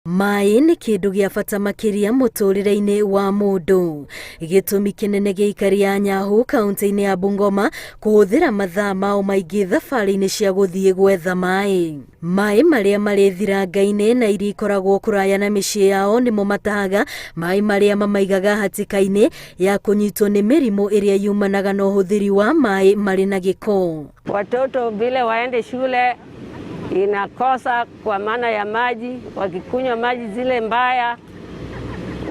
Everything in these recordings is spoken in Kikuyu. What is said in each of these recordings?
Maĩ nĩ kĩndũ gĩa bata makĩria mũtũrĩre-inĩ wa mũndũ. Gĩtũmi kĩnene gĩa aikari a Nyahu kaunti-inĩ ya Bungoma kũhũthĩra mathaa mao maingĩ thabarĩ-inĩ cia gũthiĩ gwetha maĩ. Maĩ marĩa marĩ thiranga-inĩ na iria ikoragwo kũraya na mĩciĩ yao nĩmo matahaga maĩ marĩa mamaigaga hatĩka-inĩ ya kũnyitwo nĩ mĩrimũ ĩrĩa yumanaga na ũhũthĩri wa maĩ marĩ na gĩko. Watoto vile waende shule inakosa kwa maana ya maji, wakikunywa maji zile mbaya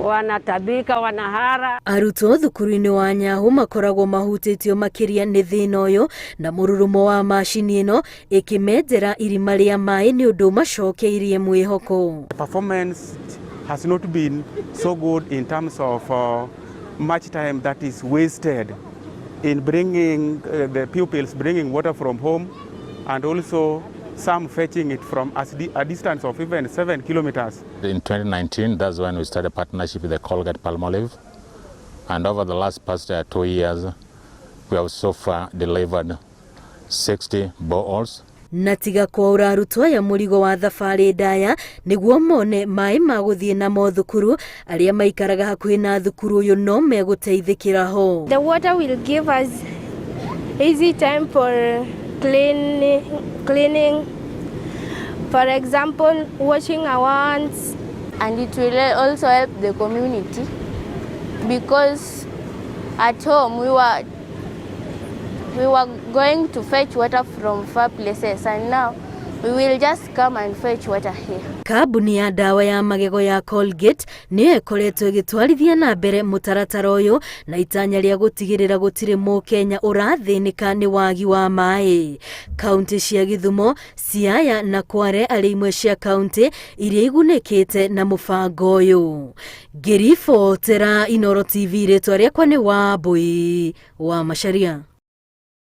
wanatabika, wanahara. Arutwo thukuru-inĩ wa Nyahu makoragwo mahutĩtio makĩria nĩ thĩna ũyũ na mũrurumo wa macini ĩno ĩkĩmenjera irima rĩa maĩ nĩ ũndũ macokeirie mwĩhoko. The performance has not been so good in terms of much time that is wasted in bringing the pupils bringing water from home and also some fetching it from a distance of even 7 kilometers. In 2019, that's when we started a partnership with the Colgate Palmolive. And over the last past 2 years, we have so far delivered 60 boreholes. Na tiga kwaũra arutwo aya mũrigo wa thabarĩ ndaya nĩguo mone maĩ ma gũthiĩ namo thukuru, arĩa maikaraga hakuhĩ na thukuru ũyũ no megũteithĩkĩra ho. The water will give us easy time for cleaning. For example, washing our hands. And it will also help the community because at home we were going to fetch water from far places, and now we will just come and fetch water here. Kambuni ya ndawa ya magego ya Colgate nĩyo ĩkoretwo ĩgĩtwarithia na mbere mũtaratara ũyũ na itanya rĩa gũtigĩrĩra gũtirĩ mũkenya ũrathĩnĩka nĩ wagi wa maĩ. Kaunti cia Gĩthumo, Siaya na Kware arĩ imwe cia kaunti iria igunĩkĩte na mũbango ũyũ. Ngĩribotera Inooro TV, rĩtwa rĩakwa nĩ Wambui wa Macharia.